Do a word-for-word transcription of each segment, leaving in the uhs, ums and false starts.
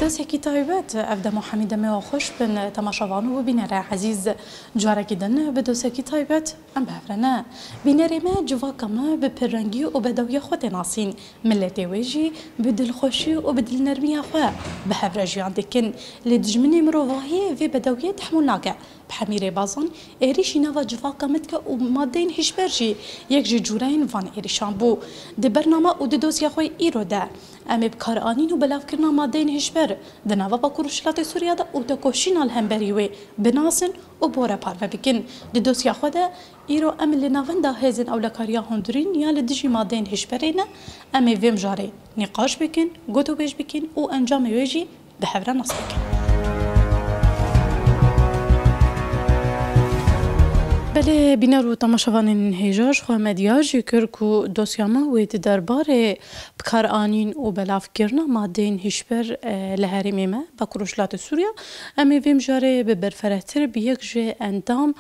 Dosyekî taybet, ev dema hemî demê we xweş bin, temaşevan û bînerê ezîz. Carekî din bi dosyekî taybet em bi hev re ne. Bînerê me civaka me bi pirrengî û bedewiya xwe tê nasîn. Miletê wê jî bi dilxweşî û bi dilnermiya xwe bi hev re jiyan dikin. Lê dijminê mirovahiyê vê bedewiyê tehmûl nake. Bi hemî rêbazan êrîşî nava civaka me dike û madeyên hişber jî yek ji cûreyên van êrîşan bû. Di bername û di dosya xwe îro de em ê bi kar anîn û belavkirina madeyên hişber di nava Bakur Rojhilatê Sûriya de û tekoşîna li hemberî wê binasin û bi we re parve bikin. Di dosya xwe de îro em li navenda hêzên ewlekariya hundirîn ya li dijî madeyên hişberê ne, em ê vê mijarê nîqaş bikin, gotûbêj bikin û encamê wê jî bi hev re nas bikin. Belê bîner û temaşevanên hêja, ji xwe me diyar jî kir ku dosya me wê di derbarê bikaranîn û belavkirina madeyên hişber, e, li herêmê me, Bakur Rojhilatê Sûriya. Em ê vê mijarê bi berfirehtir bi yek ji endam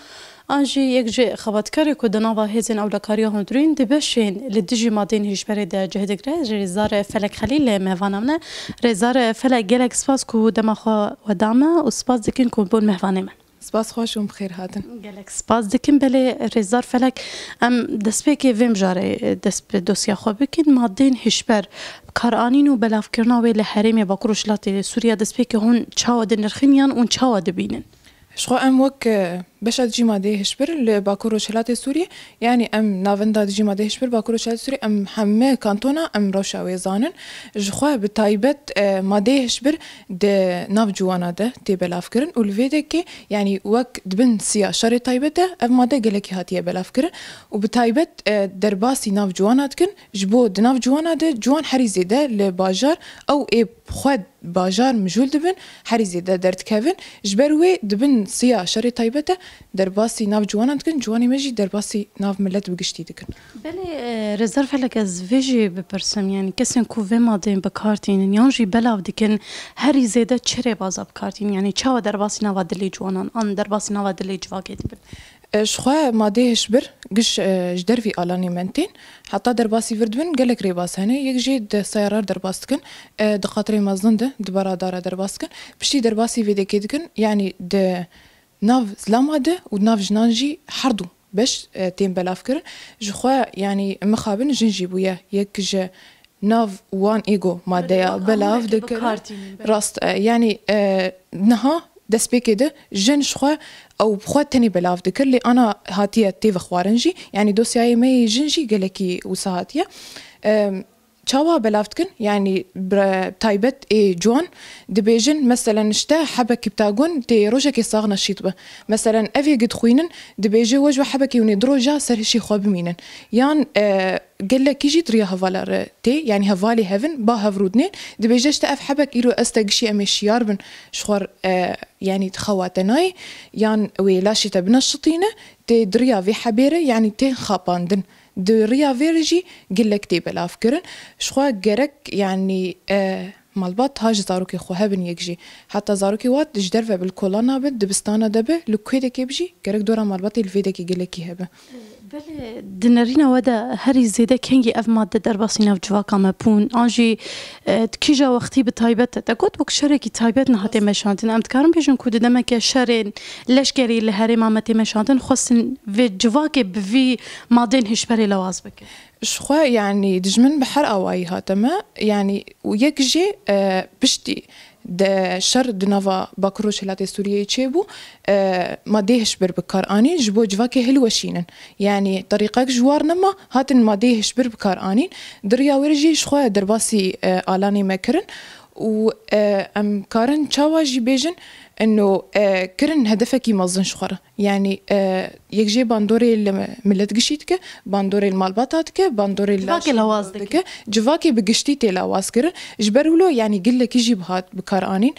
an jî yek ji xebatkarê ku di nava hêzên ewlekariya hundirîn di beşên li dijî madeyên hişberê de cih digire, Rêzdar Felek Xelîl li mehvana min e. Rêzdar Felek, gelek spas ku dema xwe we da me û spas dikin ku bûn mehvanê me. Spas xweş û bi xêr hatin. Gelek spas dikim. Belê Rêzdar Felek, em destpêkê vê mijarê dest bi dosya xwe bikin. Madeyên hişber, karanîn û belavkirina wê li herêmê Bakur Rojhilatê Sûriya destpêkê hûn çawa dinirxin yan hûn çawa dibînin? Ji xwe em wek, e, beşa dijî madeyê hişbir li Bakur Rojhilatê Sûriyê, yanî em navenda dijî madeyê hişbir Bakur Rojhilatê Sûriyê, em heme kantona em rewşa wê zanin. Ji xwe bi taybet, e, madeyê hişbir di nav ciwana de tê belavkirin û li vê dekê, yanî wek di bin siya şerê taybet de ev made gelekî hatiye belavkirin û bi taybet, e, derbasî nav ciwana dikin. Ji bo di nav ciwana de ciwan herî zêde li bajar ew ê xwe bajar mijûl dibin, herî zêde derdikevin. Ji ber wê di bin siya şerê taybet de derbasî nav ciwanan dikin, ciwanê me jî derbasî nav milet bi giştî dikin. Belê, e, Rêzdar Felek, ez vê jî bipirsim, yanî kesên ku vê madeyên bi kar tînin yan jî belav dikin, herî zêde çi rêbaza bi kar tînin? Yanî çawa derbasî nava dilê ciwanan an derbasî nava dilê civakê dibin? E, ji xwe madeyê hişbir giş, e, ji dervî alanê me tên. Heta derbasî vir dibin, gelek rêbaz hene. Yek jî di seyarar derbas dikin, e, di qatirê mezin de, di beradara derbas dikin. Piştî derbasî vê dekê dikin, yanî di nav zilama de û nav jinan jî herdu beş, e, tên belavkirin. Ji xwe, yanî mixabin jin jî bûye yek ji nav wan êgo madeya belav dikirin. Rast, e, yanî, e, niha destpêkê de jin ji xwe ew bi xwe tenê belav dikir, lê ana hatiye tê vexwarin jî. Yanî dosyayê me yê jin jî gelekî wisa hatiye. E, çawa belav dikin? Yanî bi taybet ê ciwan dibêjin, meselen, işte hebekî ptagon tê rojekê sax neşît bi. Meselen, ev yê dixwînin, dibêje we ji we hebekê hûn ê du roja ser hişê xwe bimînin. Yan, e, gelekî jî di riya hevala re tê, yanî hevalê hevin, ba hev rûdinên, dibêje, işte ev hebek îro ez te gişî em ê şiyar bin, ji xwe, e, yanî di xewa te nayê, yan wê laşê te bineşitîne, tê di riya vê hebê re, yanî tên xapandin. Di riya vê re jî gelek tê belavkirin. Ji xwe gerek, yanî, e, malbat ha ji zarokê xwe hebin yek jî. Heta zarokê wat ji derve bi li kolan nabe, dibistana de be, li kuêdekê bi jî, gerek dora malbatê li vê dekê gelekî hebe. Belê, di nerîna we de herî zêde kengî ev madde derbasî nav civaka me bûn? An jî, e, di kîja wextî bi taybet te? Te got wek şerekî taybet niha tê meşandin. Em dikarin bêjin ku di demeke şerên leşkerî li herêma me tê meşandin, xwestin vê civakê bi vî madên hişberê lewaz bikin? Ji xwe, yanî, dijmin bi her awayî hate me, yanî, û yek jî, e, piştî de şer di nava Bakur Rojhilatê Sûriyeyê çêbû, e, madeyê hişbir bi kar anîn ji bo civakê hilweşînin. Yanî, terîqek ji war nema, hatin madeyê hişbir bi kar anîn. Di riya wê re jî ji xwe derbasî, e, alanê me kirin û, e, em karin çawa jî bêjin, ino, e, kirin hedefekî mezin ji xwe re. Yanî, e, yek jê bandorê li milet gişî dike, bandorê li malbata dike, bandorê li civakê lawaz dike. Civakê bi giştî tê lawaz kirin. Ji ber wilo, yanî, gelekî jî bihat bi kar anîn.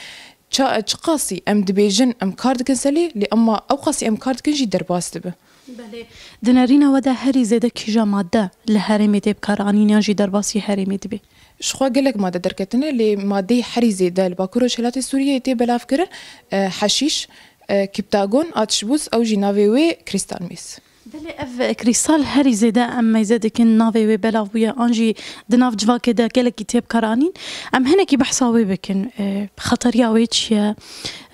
Ça-, çiqasî em dibêjin, em kar dikin selê, lê ema ew qasî em kar dikin jî derbas dibe. Belê. Di nerîna we de herî zêde kîja madde li herêmê tê bi kar anîn yan jî derbasî herêmê dibe? Ji xwe gelek made derketine, lê madeyê herî zêde li Bakur Rojhilatê Sûriyeyê tê belavkirin, e, heşîş, e, kîptagon, atişbûs, ew jî navê wê krîstal mîs. Belê ev krîstal herî zêde em meyze dikin navê wê belav bûye an jî di nav civakê de gelekî tê bikaranîn. Em hinekî behsa wê bikin. E, xeteriya wê çi ye?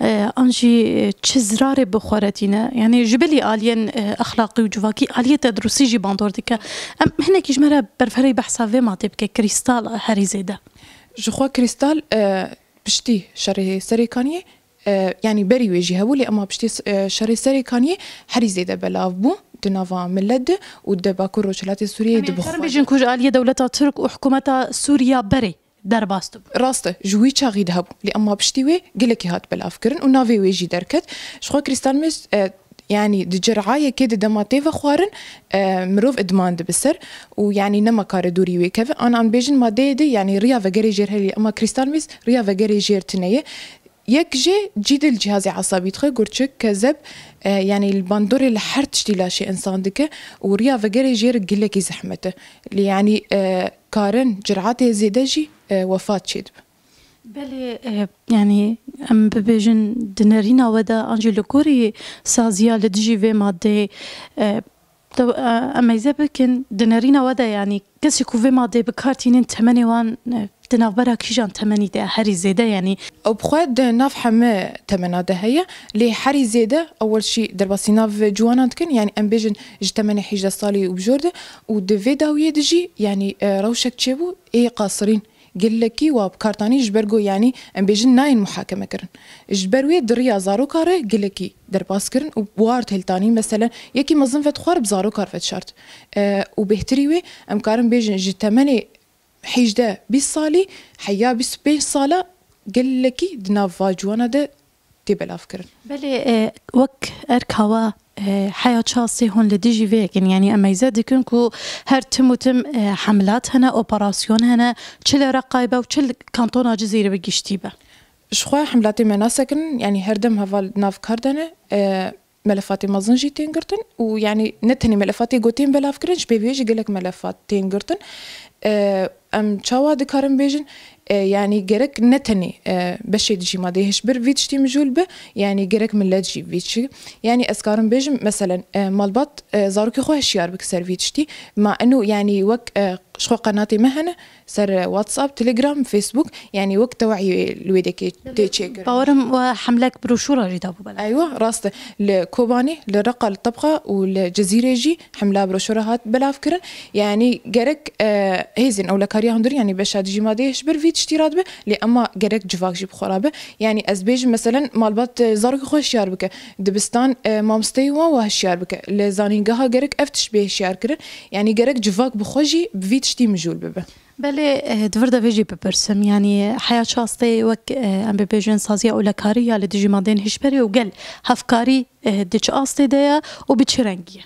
E, an jî çi zirarê bi xwe re tîne? Yanî ji bilî aliyên, e, exlaqî û civakî aliyê tenduristî jî bandor dike. Em hinekî ji me re berfirehî behsa vê madê bike, krîstal herî zêde. Ji xwe krîstal, e, piştî şerê Serê Kaniyê, e, yanî berî wê jî hebû, lê ema piştî, e, şerê Serê Kaniyê herî zêde belav bû di nava milet de û di Bakur Rojhilatê Sûriyeyê Em ê di karin bixwazin. Bêjin ku ji aliyê dewleta Tirk û hikûmeta Sûriya berê derbas dibû. Rast e, ji wî çaxî de hebû. Lê ema piştî wê gelekî hat belavkirin û navê wê jî derket. Ji xwe krîstal mê, e, yanî di cirayekê di dema tê vexwarin, e, mirov idman dibe ser û yanî nema kare dûrî wê keve. An an bêjin madeyê de yanî riya vegerê jêr heye, ema krîstal mê riya vegerê jêr tune ye. Yek jê cî dil cihazê esabî dixe, gurçik, kezeb, e, yanî li bandorê li her tiştî laşê însan dike û riya vegerê jêr gelekî zehmet e. Lê yanî, e, karin ciratê zêde jî, e, wefat çêdibe. Belê, e, yanî em bibêjin di nerîna we de an jî li gorî saziya li dijî vê madeyê, e, Te, e, em meyze bikin, di nerîna we de, yanî kesê ku vê madeyê bi kar tînin, temenê wan, e, di navbera kîjan temenî de herî zêde, yanî? Ew bi xwe di nav heme temena de heye, lê herî zêde ewil jî derbasî nav ciwanan dikin, yanî em bêjin ji temenê hejdeh salî û bi jor de û di vê dawiyê de jî, yanî, e, rewşek çêbû ê qasirîn. Gelekî wa bi kar tanî ji ber ku, yanî, em bêjin nayên muhakeme kirin. Ji ber wê di riya zaroka re gelekî derbas kirin û war têltanî, meselen, yekî mezin vedixwar bi zaroka re vedişart. E, û bêhtirî wê em karin bêjin ji temenê hejdeh bîst salî heya bîst û pênc sala gelekî di nav va ciwana de tê belavkirin. Belê, e, wek erka we, e, heya çi astê hûn li dijî vê yekê in? Yanî em meyze dikin ku her tim û tim, e, hemlat hene, operasyon hene, çi li Reqayê be û çi li kantona Cizîrê bi giştî be. Ji xwe hemlatê me nasekin, yanî her dem heval nav kar de ne, e, melefatê mezin jî tên girtin û yanî ne tenê melefatê ku tên belavkirin, ji pêviyê jî gelek melefat tên girtin. E, em çawa dikarin bêjin, e, yanî gerek ne tenê, e, beşê dijî madeyê hişbir vî tiştî mijûl be, yanî gerek milet jî vî tiştî. Yanî ez karim bêjim, meselen, e, malbat, e, zarokê xwe hişyar bike ser vî tiştî. Ma eno, yanî wek, e, ji xwe qenatê me hene, ser, e, WhatsApp, Telegram, Facebook, yanî wek tewehî li wê dekê tê çêkirin. Bawerim we hemlek broşûra jî dabû belav. Eywa, rast e. Li Kobanê, li Reqa, li Tebqa û li Cizîrê jî hemla broşûra hat belavkirin. Yanî gerek, e, hêzên ewlekariya hundir, yanî beşa dijî madeyê hişbir vî tiştî radibe, lê ema gerek civak jî bi xwe rabe. Yanî ez bêjim, meselen, malbat, e, zarokê xwe hişyar bike. Dibistan, e, mamosteyê wan wa hişyar bike. Li zanîngeha gerek ev tişt bê hişyar kirin. Yanî gerek civak bi xwe jî bi vî tiştî mijûl bibe. Belê, e, di vir de vê jî bipirsim. Yanî heya çi astê wek, e, em bibêjin saziya ewlekarî ya li dijî madeyên hişberê û gel hevkarî, e, di çi astê de ye û bi çi rengî ye?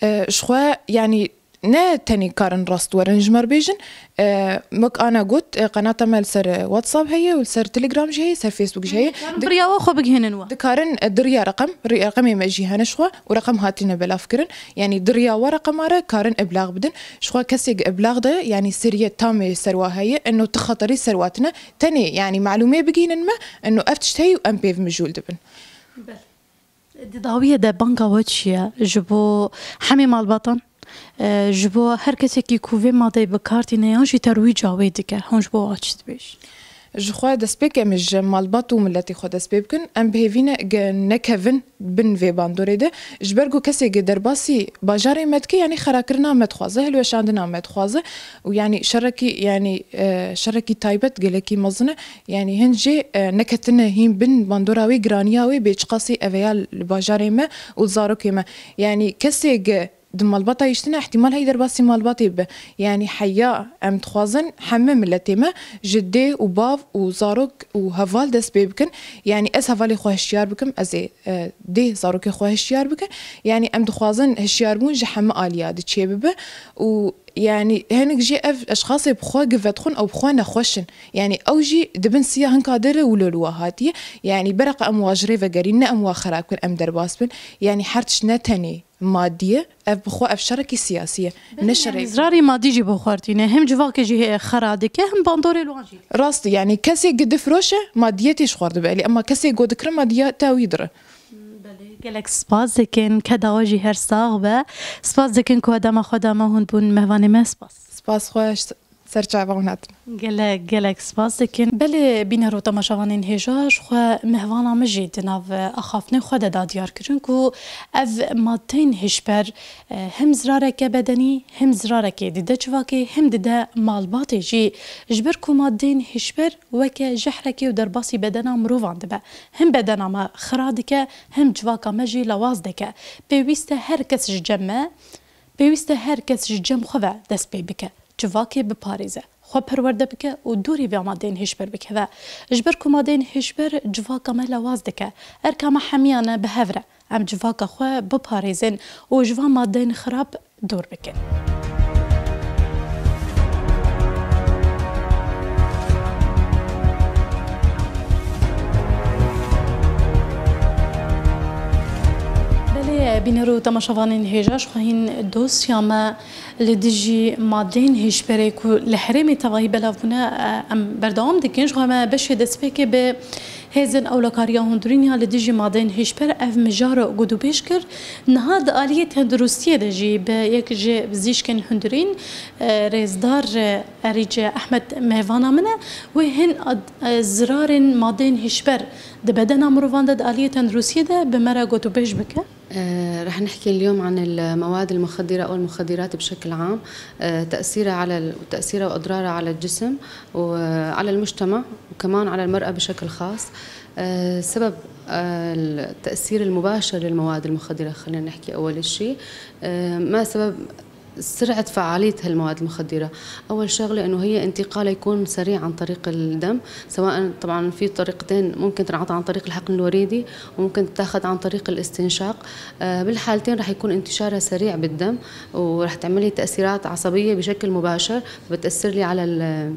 E, ji xwe, yanî ne tenê karin rast werin ji me re bêjin. E, wek Ana got, e, qenata me li ser, e, WhatsApp heye û li ser Telegram jî heye, ser Facebook jî heye. Karin bi riya we xwe bigihînin we. Dikarin, e, di riya reqem, ri-, reqemê me jî hene ji xwe û reqem hatine belavkirin. Yanî di riya we reqema re karin iblax bidin. Ji xwe kesê ku iblax de, yanî seriyet tamê ser wa heye, eno ti xeterî ser wa tine. Tenê, yanî malûmê bigihînin me, eno ev tişt heye û em pê mijûl dibin. Belê. Di dawiyê de banga we çi ye? Ji bo hemê malbatan, e, ji bo her kesekî ku vê madeyê bi kar tîne yan jî terwîca wê dike, hûn ji bo wa çi dibêjin? Ji xwe destpêkê em ê ji malbat û miletê xwe dest pê bikin. Em bi hêvî ne ge-, nekevin bin vê bandorê de. Ji ber ku kesê ge derbasî bajarê me dike, yanî xerakirina me dixwaze, hilweşandina me dixwaze û yanî şerekî, yanî, e, şerekî taybet gelekî mezin e. Yanî hin jê, e, neketine hîn bin bandora wê, giraniya wê bê çiqasî eveya li bajarê me û zarokê me. Yanî kesê ge di malbata hiştine, îhtîmal heye derbasî malbatê bibe. Yanî heya em dixwazin heme miletê me ji dê û bav û zarok û heval dest pê bikin. Yanî ez hevalê xwe hişyar bikim, ez ê, e, dê zarokê xwe hişyar bikim. Yanî em dixwazin hişyarbûn ji heme aliya de çêbibe û yanî hinek jî ev eşxasê bi xwe gi vedixwin ew bi xwe nexweş in. Yanî ew jî di bin siya hinka de re wilo li we hatiye. Yanî bereqa em wa ji rê vegerîn, ne em wa xerab kin, em derbas bin. Yanî her tişt ne tenê madî ye, ev bi xwe ev şerekî siyasî ye. Belê, ne yanî şerek. Zirarê madî jî bo xwe re tîne. Hem civakê jî heye xera dike, hem bandorê li wan jî dike. Rast e, yanî kesê gi difiroşe madiyetê ji xwe re dibe. Lê ema kesê go dikire madiyeta wî dire. Belê, Gelek spas dikin, keda we jî her sax be. Spas dikin ku dema xwe da me hûn bûn mehvanê me. Spas. Spas xweş, ser çava hûn hatin. Gelek, gelek spas dikin. Belê bîner û temaşevanên hêja, ji xwe mehvana min jî di nav axaftinên xwe de da diyar kirin ku ev madeyên hişber, e, hem zirareke bedenî, hem zirarekê dide civakê, hem dide malbatê jî. Ji ber ku madeyên hişber weke jehrekê û derbasî bedena mirovan dibe. Hem bedena me xira dike, hem civaka me jî lawaz dike. Pêwîst e her kes ji cem me, pêwîst e her kes ji cem xwe ve dest pê bike. Civakê biparêze, xwe perwerde bike û dûrî vê amadeyên hişber bikeve. Ji ber ku madeyên hişber civaka me lawaz dike. Erka me hemiyan e bi hev re. Em civaka xwe biparêzin û ji van madeyên xirab dûr bikin. Belê, bîner û temaşevanên hêja, ji xwe hîn dosya me li dijî madeyên hişberê ku li herêmê tevahî belav bûne, em berdewam dikin. Ji xwe me beşê destpêkê bi Hêzên Ewlekariya Hundirîn ya li dijî madeyên hişber ev mijar gotûbêj kir. Niha di aliyê tenduristiyê de jî bi yek ji pizîşkên hundirîn, e, rêzdar, e, Erîc Ehmed mêvana min e. Wê hin ad-, e, zirarên madeyên hişber di bedena mirovan de di aliyê tenduristiyê de bi me re gotûbêj bike. آه، رح نحكي اليوم عن المواد المخدرة أو المخدرات بشكل عام، آه، تأثيرها على ال-، تأثيرها وأضرارها على الجسم وعلى المجتمع وكمان على المرأة بشكل خاص. آه، سبب، آه، التأثير المباشر للمواد المخدرة، خلينا نحكي أول شي، آه، ما سبب سرعة فعالية هالمواد المخدرة؟ أول شغلة إنه هي انتقالها يكون سريع عن طريق الدم، سواء طبعًا في طريقتين، ممكن تنعطى عن طريق الحقن الوريدي وممكن تتاخد عن طريق الاستنشاق. آه، بالحالتين رح يكون انتشارها سريع بالدم، ورح تعملي تأثيرات عصبية بشكل مباشر، بتأثر لي على ال-،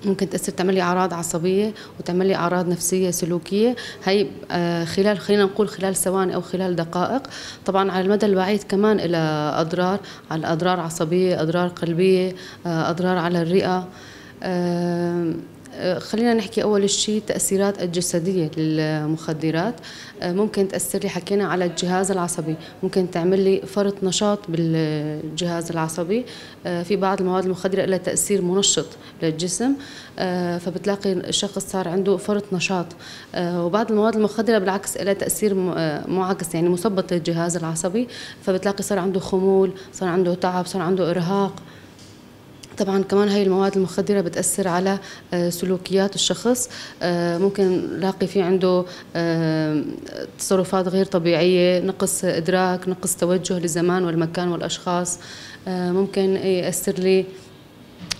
ممكن تأثر تعملي أعراض عصبية وتعملي أعراض نفسية سلوكية. هاي، آه، خلال، خلينا نقول خلال ثواني أو خلال دقائق. طبعًا على المدى البعيد كمان إلها أضرار، على أضرار عصبية، أضرار قلبية، آه، أضرار على الرئة. آه، آه، خلينا نحكي أول شي التأثيرات الجسدية للمخدرات. آه، ممكن تأثر لي، حكينا على الجهاز العصبي، ممكن تعمل لي فرط نشاط بالجهاز العصبي. آه، في بعض المواد المخدرة لها تأثير منشط للجسم، آه، فبتلاقي الشخص صار عنده فرط نشاط. آه، وبعض المواد المخدرة بالعكس لها تأثير م-، آه، معكس، يعني مثبط للجهاز العصبي، فبتلاقي صار عنده خمول، صار عنده تعب، صار عنده إرهاق. طبعًا كمان هاي المواد المخدرة بتأثر على، آه، سلوكيات الشخص. آه، ممكن نلاقي في عنده، آه، تصرفات غير طبيعية، نقص إدراك، نقص توجه للزمان والمكان والأشخاص. آه، ممكن يأثر لي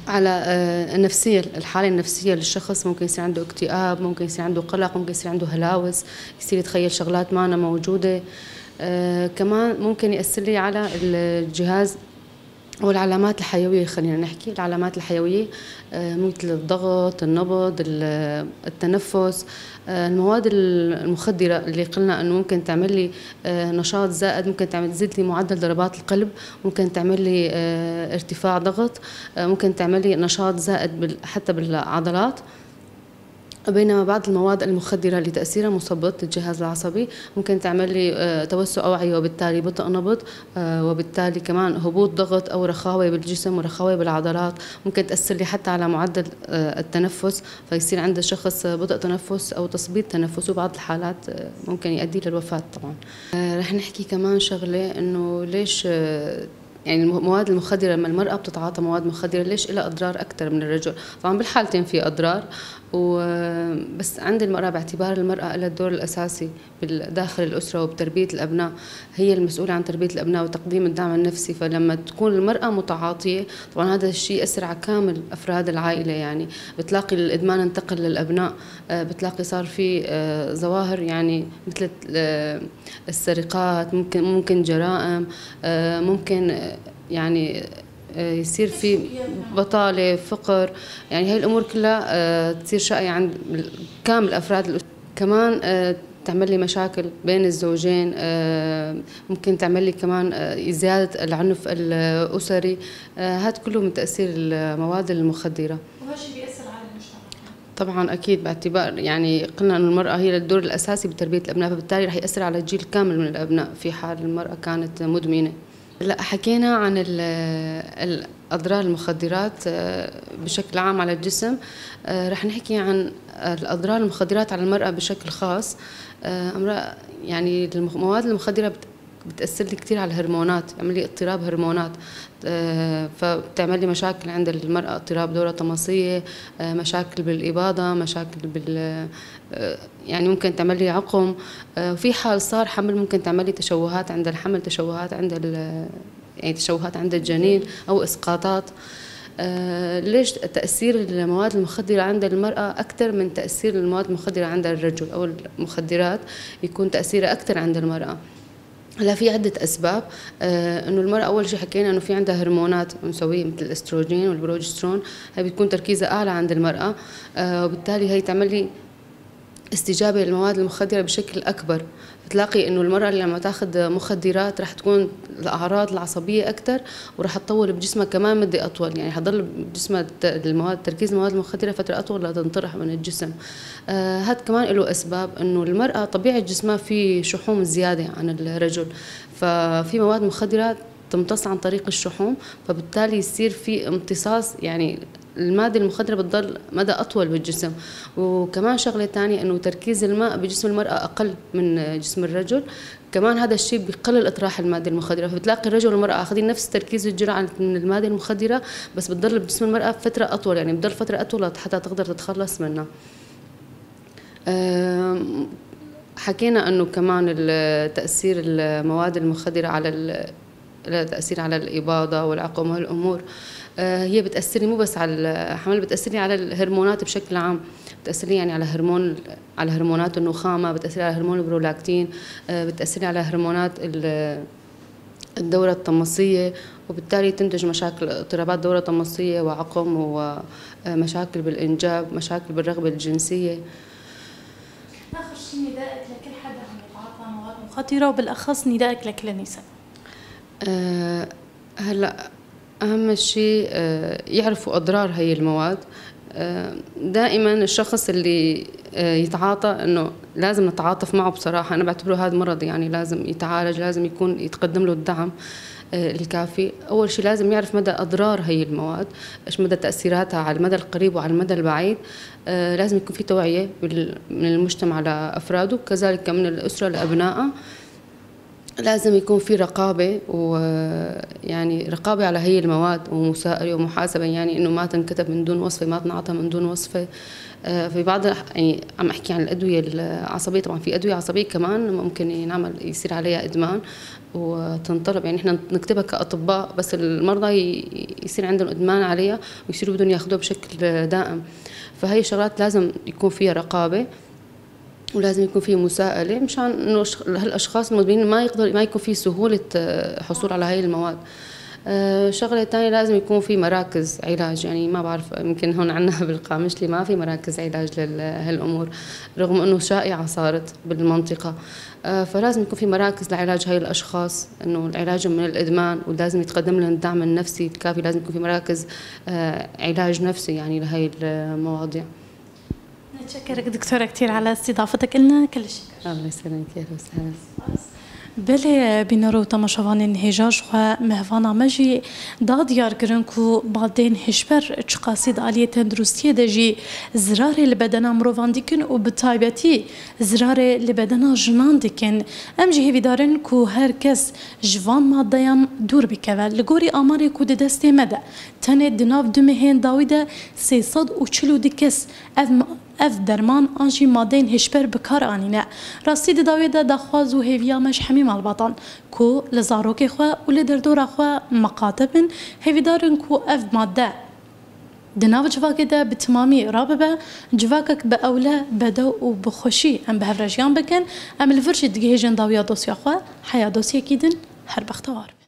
على، آه، النفسية، الحالة النفسية للشخص. ممكن يصير عنده اكتئاب، ممكن يصير عنده قلق، ممكن يصير عنده هلاوس، يصير يتخيل شغلات مانا موجودة. آه، كمان ممكن يأثر لي على الجهاز والعلامات الحيوية، خلينا نحكي العلامات الحيوية، آه، مثل الضغط، النبض، ال-، التنفس. آه، المواد ال-، المخدرة اللي قلنا إنه ممكن تعمل لي، آه، نشاط زائد، ممكن تعمل، تزيد لي معدل ضربات القلب، ممكن تعمل لي، آه، ارتفاع ضغط، آه، ممكن تعمل لي نشاط زائد بال-، حتى بالعضلات. بينما بعض المواد المخدرة اللي تأثيرها مثبط للجهاز العصبي ممكن تعمل لي، آه، توسع أوعية، وبالتالي بطء نبض، آه، وبالتالي كمان هبوط ضغط أو رخاوة بالجسم ورخاوة بالعضلات. ممكن تأثر لي حتى على معدل، آه، التنفس، فيصير عند الشخص بطء تنفس أو تثبيط تنفس، وبعض الحالات، آه، ممكن يؤدي للوفاة طبعًا. آه، رح نحكي كمان شغلة إنه ليش، آه، يعني المو-، المواد المخدرة، لما المرأة بتتعاطى مواد مخدرة، ليش إلها أضرار أكتر من الرجل؟ طبعًا بالحالتين في أضرار، و-، بس عند المرأة، باعتبار المرأة لها الدور الأساسي بال-، داخل الأسرة وبتربية الأبناء، هي المسؤولة عن تربية الأبناء وتقديم الدعم النفسي. فلما تكون المرأة متعاطية، طبعًا هذا الشيء يأثر على كامل أفراد العائلة، يعني بتلاقي الإدمان انتقل للأبناء، آه، بتلاقي صار في، آه، ظواهر يعني مثل، آه، السرقات، ممكن، ممكن جرائم، آه، ممكن، آه، يعني، آه، يصير في بطالة، فقر، يعني هاي الأمور كلها، آه، تصير شائعة عند ال-، كامل أفراد الأسرة. كمان، آه، تعمل لي مشاكل بين الزوجين، آه، ممكن تعمل لي كمان، آه، زيادة العنف الأسري. آه، هاد كله من تأثير المواد المخدرة. وهالشي بيأثر على المجتمع. طبعًا، أكيد، باعتبار، يعني، قلنا إنه المرأة هي الدور الأساسي بتربية الأبناء، فبالتالي رح يأثر على جيل كامل من الأبناء في حال المرأة كانت مدمنة. هلأ حكينا عن ال-، الأضرار المخدرات، آه، بشكل عام على الجسم. آه، رح نحكي عن الأضرار المخدرات على المرأة بشكل خاص. آه، أمرأة، يعني، المخ-، المواد المخدرة بت-، بتأثر لي كتير على الهرمونات، بتعمل لي اضطراب هرمونات. آه، فبتعمل لي مشاكل عند المرأة، اضطراب دورة طمسية، آه، مشاكل بالإباضة، مشاكل بال-، آه، يعني ممكن تعمل لي عقم. آه، وفي حال صار حمل ممكن تعمل لي تشوهات عند الحمل، تشوهات عند ال-، يعني تشوهات عند الجنين أو إسقاطات. آه، ليش تأثير المواد المخدرة عند المرأة أكتر من تأثير المواد المخدرة عند الرجل أو المخدرات يكون تأثيره أكتر عند المرأة؟ هلا في عدة أسباب. آه، إنه المرأة أول شي حكينا إنه في عندها هرمونات أنثوية مثل الأستروجين والبروجسترون، هاي بتكون تركيزها أعلى عند المرأة. آه، وبالتالي هي تعمل لي استجابة للمواد المخدرة بشكل أكبر. بتلاقي إنه المرأة اللي لما تاخد مخدرات رح تكون الأعراض العصبية أكتر، ورح تطول بجسمها كمان مدة أطول، يعني حضل بجسمها الت-، المواد، تركيز المواد المخدرة فترة أطول لتنطرح من الجسم. آه، هاد كمان له أسباب، إنه المرأة طبيعة جسمها في شحوم زيادة عن الرجل، ففي مواد مخدرة تمتص عن طريق الشحوم، فبالتالي يصير في امتصاص، يعني المادة المخدرة بتضل مدى أطول بالجسم. وكمان شغلة تانية إنه تركيز الماء بجسم المرأة أقل من جسم الرجل، كمان هذا الشيء بيقلل إطراح المادة المخدرة، فبتلاقي الرجل والمرأة أخذين نفس تركيز الجرعة من المادة المخدرة، بس بتضل بجسم المرأة فترة أطول، يعني بتضل فترة أطول حتى تقدر تتخلص منها. آم، حكينا إنه كمان ال-، تأثير المواد المخدرة على ال-، لها تأثير على الإباضة والعقم وهالأمور. آه، هي بتأثرني مو بس على الحمل، بتأثرني على الهرمونات بشكل عام. بتأثرني يعني على هرمون، على هرمونات النخامة، بتأثرني على هرمون البرولاكتين، آه، بتأثرني على هرمونات ال-، الدورة الطمسية، وبالتالي تنتج مشاكل، اضطرابات دورة طمسية وعقم ومشاكل بالإنجاب، مشاكل بالرغبة الجنسية. آخر شي ندائك لكل حدا عم يتعاطى مواد مخدرة، وبالأخص ندائك لكل النساء. آه، هلأ أهم شي، آه، يعرفوا أضرار هاي المواد. آه، دائمًا الشخص اللي، آه، يتعاطى إنه لازم نتعاطف معه بصراحة. أنا بعتبره هذا مرض، يعني لازم يتعالج، لازم يكون يتقدم له الدعم، آه، الكافي. أول شي لازم يعرف مدى أضرار هاي المواد، إيش مدى تأثيراتها على المدى القريب وعلى المدى البعيد. آه، لازم يكون في توعية بال-، من المجتمع لأفراده، كذلك من الأسرة لأبنائها. لازم يكون في رقابة و، يعني، رقابة على هي المواد ومساءلة ومحاسبة، يعني، إنه ما تنكتب من دون وصفة، ما تنعطى من دون وصفة. آه، في بعض الأح-، يعني، عم أحكي عن الأدوية العصبية. طبعًا في أدوية عصبية كمان ممكن ينعمل، يصير عليها إدمان وتنطلب، يعني، إحنا نكتبها كأطباء، بس المرضى ي-، يصير عندهم إدمان عليها ويصيروا بدهم ياخدوها بشكل دائم. فهي الشغلات لازم يكون فيها رقابة. ولازم يكون في مساءلة مشان إنه الش-، هالأشخاص المدمنين ما يقدر، ما يكون في سهولة، آه، حصول على هاي المواد. آه، شغلة تانية، لازم يكون في مراكز علاج. يعني، ما بعرف، يمكن هون عنا بالقامشلي ما في مراكز علاج لل-، هالأمور، رغم إنه شائعة صارت بالمنطقة. آه، فلازم يكون في مراكز لعلاج هاي الأشخاص، إنه العلاج من الإدمان، ولازم يتقدم لهم الدعم النفسي الكافي. لازم يكون في مراكز، آه، علاج نفسي، يعني، لهاي المواضيع. نتشكرك دكتورة كتير على استضافتك إلنا، كل الشكر. الله يسلمك، أهلا وسهلا. Belê, bîner û temaşevanên hêja, ji xwe mehvana me jî da diyar kirin ku madeyên hişber çiqasî di aliyê tenduristiyê de jî zirarê li bedena mirovan dikin û bi taybetî zirarê li bedena jinan dikin. Em jî hêvîdar in ku her kes ji van madeyan dûr bikeve. Li gorî amarê ku di destê me de, tenê di nav du mehên dawî de sê sed û çil û du kes ev ma-, ev derman an jî madeyên hişber bi kar anîne. Rastî di dawiyê de daxwaz û hêviya me ji hemî malbatan ku li zarokê xwe û li derdora xwe miqate bin, hêvîdar in ku ev made di nav civakê de bi timamî rabibe, civakek bi ewle, bedew û bi xweşî em bi hev re jiyan bikin. Em li vir jî digihêjin dawiya dosya xwe, heya dosyekî din, her bextewar.